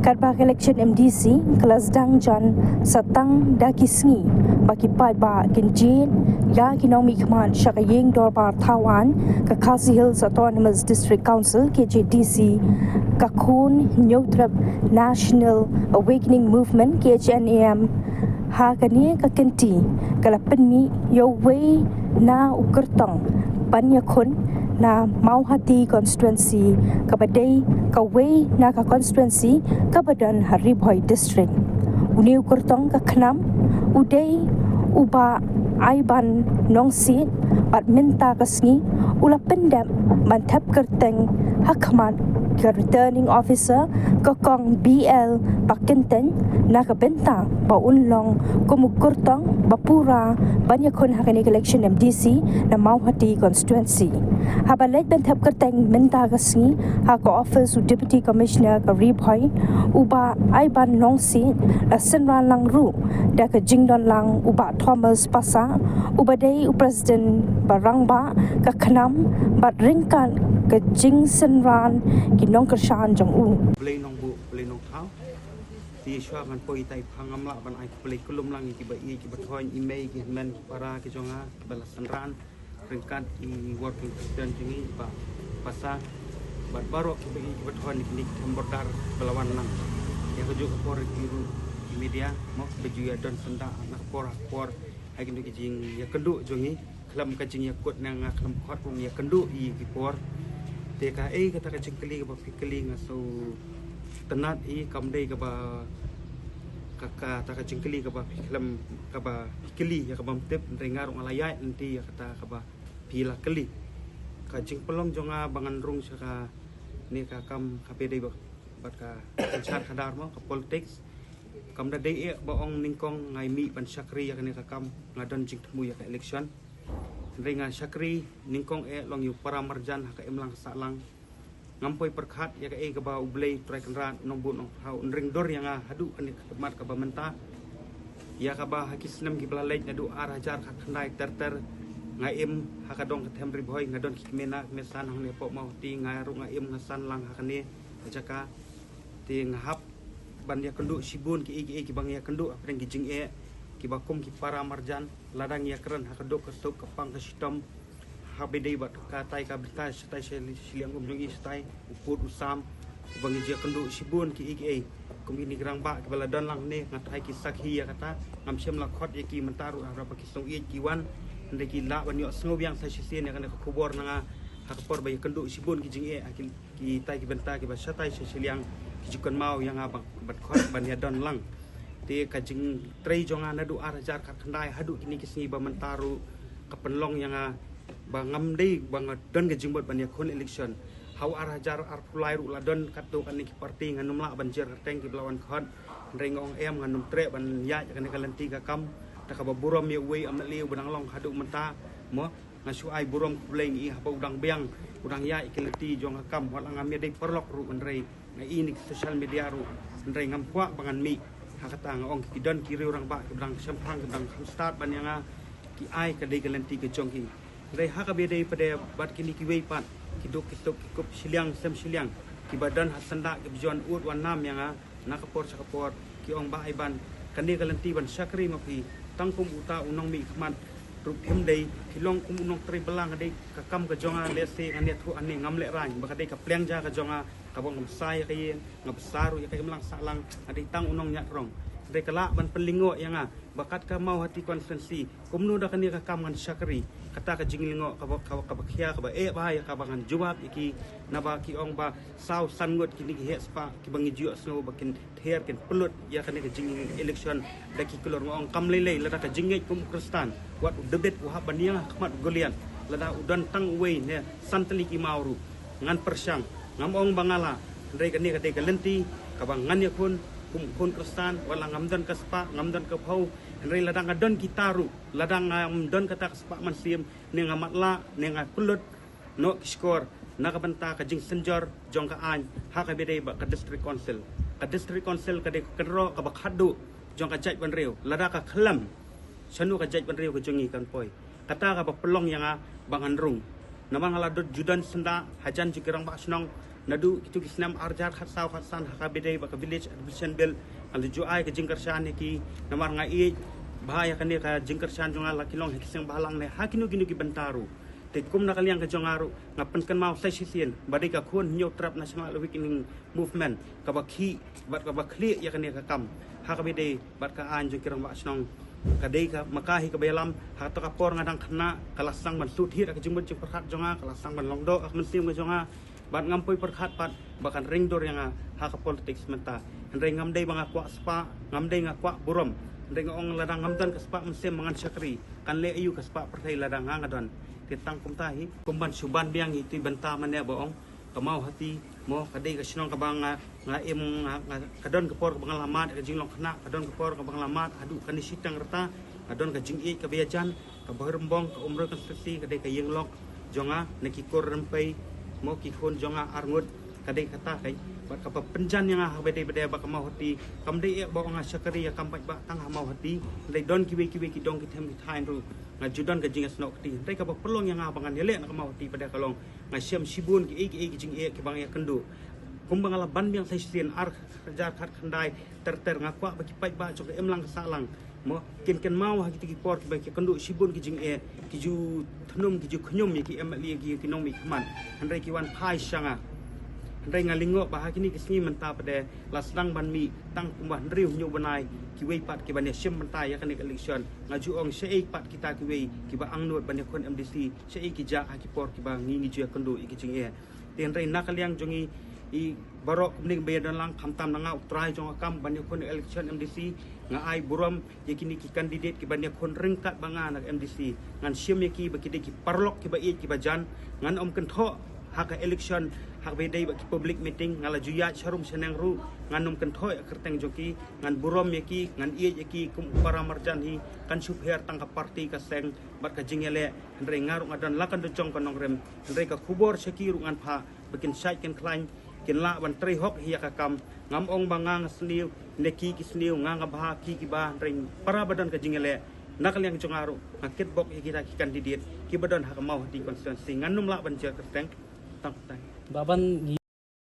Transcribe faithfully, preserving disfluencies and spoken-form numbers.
Katba ka election M D C ka la sdang jan sa tang da ki sngi ba ki paidbah kin jied ïa ki nongmihkhmat sha ka ïing dorbar thaw aiñ ka Khasi Hills Autonomous District Council, K H A D C, ka Khun Hynñiewtrep National Awakening Movement, K H N A M, ha kane ka kynti ka la pynmih ïa uwei na u kyrtong ban ïakhun na Mawhati constituency, kaba dei kawei na ka constituency kaba don ha Ri Bhoi District. Une u kyrtong ka khnam u dei u Bah Aiban Nongsiej, bad mynta ka sngi u la pyndep ban thep kyrteng ha khmat ka returning officer, ka Kong B L Bakynteng, na ka bynta ba un long kum u kyrtong ba pura ban ïakhun ha kane ka election M D C na Mawhati constituency. Haba leit ban thep kyrteng mynta ka sngi ha ka office u Deputy Commissioner ka Ri Bhoi, u Bah Aiban Nongsiej, la synran lang ruh da ka jingdon lang u Bah Thomas Passah, uba dei u President ba rangbah ka khnam, bad ryngkat ka jingsynran ki nongkyrshan jong u. Blei Nongbuh, Blei Nongthaw. Te shuwa ngan poi tai pha ngam lah ban ai khublei khublei lang ïa kiba ïeit kiba thoh, i mei ki hynmen ki para ki jong nga kiba la synran ryngkat i working president jong ngi i Bah Passah, bad baroh kiba ïeit kiba thoh, ïa kine ki them border ba la wan lang ïa kajuh ka por, ki ruh ki media mo ba ju ïa don syndah na ka por ha ka por ha kine ki jingïakynduh jong ngi. Khlem ka jingïakut ne nga khlem khot ruh ngi ïakynduh ïa ki por. Te kaei kata ka jingkylli kaba phi kylli, nga sngewtynnat ïa, kam dei kaba ka, kata ka jingkylli kaba phi khlem, kaba phi kylli ïa kaba ym tip, hynrei nga ruh nga la ïaid lynti ïa kata kaba phi la kylli. Ka jingpynlong jong nga ba ngan rung sha kane ka kam kaba dei bad ka synshar khadar mo, ka politics. Kam da dei eh ba ong nyngkong nga mih ban shakri ïa kane ka kam, nga don jingthmu ïa ka election. Hynrei nga shakri nyngkong eh long ïa u para marjan ha ka imlang ka sahlang. Ngam poi pyrkhat ïa kaei kaba U Blei Trai Kynrad Nongbuh Nongthaw un ring dur ïa nga haduh kane ka khmat kaba mynta, ïa kaba ha ki snem kiba la leit naduh ar hajar khatkhyndai ter ter nga im ha ka dong ka them Ri Bhoi, nga don ki kmie na kmie san hangne hapoh Mawhati, nga ruh nga im nga san lang ha kane ka jaka. Te nga hap ban ïakynduh shibun kiei kiei kiba nga ïakynduh hapdeng ki jingeh kiba kum ki para marjan, lada ngi ïakren ha ka duk ka suk, ka pang ka shitom, ha ba dei bad katai ka bynta shatai shili-, shiliang um jong i, shatai u pud u sam, uba ngi ju ïakynduh shibun kiei kiei. Kum kine ki rangbah kiba la don lang ne, nga thait ki sakhi ïa kata, ngam shym la khot ïa ki mynta ruh, haba ki sngewbha ki wan, hynrei ki lah ban ïohsngew biang sa shisien ïa kane ka khubor na nga ha ka por ba ïakynduh shibun ki jingeh ha ki kitai ki bynta kiba shatai sha shiliang, ki ju kynmaw ïa nga ban, ban khot ban ïadon lang. Te ka jingtrei jong nga naduh ar hajar khatkhyndai haduh kine ki sngi ba mynta ruh ka pynlong ïa nga ba ngam dei ba nga don ka jingmut ban ïakhun election. Ha u ar hajar arphew lai ruh la don katto katne ki party, ngan ym lah ban jer kyrteng, kiba la wan khot. Hynrei nga ong em, ngan ym treh ban ïaid ïa kane ka lynti ka kam da kaba burom ïa uwei u M L A uba dang long haduh mynta mo. Nga shu ai burom khublei ngi, haba u dang biang, u dang ïaid ïa ki lynti jong ka kam, wat la ngam ïadei paralok ruh, hynrei nga i na ki social media ruh, hynrei ngam kwah ba ngan mih. Ha kata nga ong ki don ki riew rangbah kiba dang shemphang, kiba dang kham stad ban ïa nga, ki ai ka dei ka lynti ka jong ki. Hynrei ha kaba ïadei pat de bad kine kiwei pat ki duk ki suk ki kup shiliang sem shiliang kiba don ha syndah kiba ju wan ud wan nam ïa nga na ka por sha ka por, ki ong, Bah Aiban, kane ka lynti ban shakri ma phi, tang kum uta u nongmihkhmat ruh phim dei, phi long kum u nongtrei bylla. Nga dei ka kam ka jong nga, lehse ngan ïathuh hangne, ngam lehraiñ ba ka dei ka pliang ja ka jong nga, kaba nga bsa ïa ka ïing, nga bsa ruh ïa ka imlang sahlang, nga dei tang u nongñiah rong. Hynrei ka lah ban pynlyngngoh ïa nga ba kat ka Mawhati constituency, kumno da kane ka kam ngan shakri. Kata ka jinglyngngoh kaba, kaba, kaba khia, kaba eh bha ïa kaba ngan jubab ïa ki, naba ki ong ba saw san ngut kine ki heh spah kiba ngi ju ïohsngew ba kin ther, kin pynlut ïa kane ka jing election da ki klur. Nga ong kam lei lei, lada ka jingngeit kum u Khristan, wat u Dabid u hap ban ïeng ha khmat u Goliath, lada u don tang uwei ne san tylli ki maw ruh ngan pyrshang. Ngam ong ba nga lah, hynrei kane ka dei ka lynti kaba ngan ïakhun kum u khun Khristan, wat la ngam don ka spah, ngam don ka phew, hynrei lada nga don kita ruh, lada ngam don kata ka spah mynsiem, ne nga matlah, ne nga pynlut noh ki shkor na ka bynta ka jingsynjor jong ka aiñ ha kaba ïadei bad ka District Council. Ka District Council ka dei ka kynroh kaba khatduh jong ka jaitbynriew. Lada ka khlem, shano ka jaitbynriew ka jong ngi kan poi? Kata kaba pynlong ïa nga ba ngan rung. Namar nga la dot ju don syndah hajan jong ki rangbah shnong, Naduh kito ki snem arjar khatsaw khatsan ha kaba dei bad ka Village Administration Bill, nga la ju ai ka jingkyrshan ïa ki, namar nga ïeit ba ïa kane ka jingkyrshan jong nga la ki long ha ki seng bhalang ne ha kino kino ki bynta ruh. Te kum na ka liang ka jong nga ruh nga pynkynmaw sa shisien ba dei ka khun Hynñiewtrep National Awakening Movement kaba khih bad kaba khlieh ïa kane ka kam ha kaba dei bad ka aiñ jong ki rangbah shnong. Ka dei ka ma ka hi kaba ïalam ha kato ka por nga dang khynnah, ka la sdang ban sut hiar ha ka jingmut jingpyrkhat jong nga, ka la sdang ban long doh ha ka mynsiem ka jong nga. Bad ngam poi pyrkhat pat ba kan ring dur ïa nga ha ka politics mynta. Hynrei ngam dei ba nga kwah spah, ngam dei nga kwah burom. Hynrei nga ong lada ngam don ka spah mynsiem ba ngan shakri, kan leh aïu ka spah pyrthei lada nga nga don. Te tang kumta hi, kum ban shu ban biang hi tu bynta mane ba ong ka Mawhati, mo, ka dei ka shnong kaba nga, nga im, nga, nga, ka don ka por kaba nga la mad ka jinglong khynnah, ka don ka por kaba nga la mad haduh kane shiteng rta. Ka don ka jingïeit kaba ïajan, ka Bhoirymbong, ka Umroi constituency, ka dei ka ïing lok jong nga, na ki kur rympei, mo, ki khun jong nga arngut, ka dei kata kai. Bad kaba pynjan ïa nga ha kaba dei ba dei ba ka Mawhati, kam dei eh ba nga shakri ïa kam pat ba tang ha Mawhati. Dei don kiwei kiwei ki dong ki them ki thaiñ ruh nga ju don ka jingïasnoh kti. Dei kaba pynlong ïa nga ba ngan ïaleh na ka Mawhati ba dei ka long nga shem shibun kiei kiei ki jingeh kiba nga ïakynduh. Kumba nga la ban biang sa shisien, ar hajar khatkhyndai ter ter, nga kwah ba ki paidbah jong ka imlang ka sahlang, mo, kin kynmaw ha kito ki por kiba ki kynduh shibun ki jingeh, ki ju thnum, ki ju khñium ïa ki MLA, ki, ki nongmihkhmat. Hynrei ki wan phai sha nga. Hynrei nga lyngngoh ba ha kine ki sngi mynta pat de la sdang ban mih tang kumba hynriew hynñiew bnai kiwei pat kiban ïashim bynta ïa kane ka election. Nga ju ong shaei pat kita kiwei kiba angnud ban ïakhun MDC, shaei ki jah ha ki por kiba ngi ngi ju ïakynduh ïa ki jingeh. Te hynrei na ka liang jong ngi, i baroh kumne ba ïadon lang, khamtam na nga u trai jong ka kam ban ïakhun election MDC, nga ai burom ïa kine ki candidate kiban ïakhun ryngkat bad nga na ka MDC. Ngan shim ïa ki ba ki dei ki paralok kiba ïeit kiba jan. Ngan ym kynthoh ha ka election ha kaba dei bad ki public meeting, nga la ju ïaid sharum shaneng ruh. Ngan ym kynthoh ïa ka kyrteng jong ki, ngan burom ïa ki, ngan ïeit ïa ki kum u para marjan hi. Kan shu pher tang ka party, ka seng bad ka jingïaleh. Hynrei nga ruh nga don la ka dujong ka nongrim. Hynrei ka khubor sha ki ruh ngan phah ba kin shait kin khlaiñ, kin lah ban trei hok hi ïa ka kam. Ngam ong ba nga nga sniew ne ki ki sniew, nga nga bha ki ki bha, hynrei para ba don ka jingïaleh na ka liang jong nga ruh nga kitbok ïa kita ki candidate kiba don ha ka Mawhati constituency. Ngan ym lah ban jer kyrteng. Tang tang. Ba ban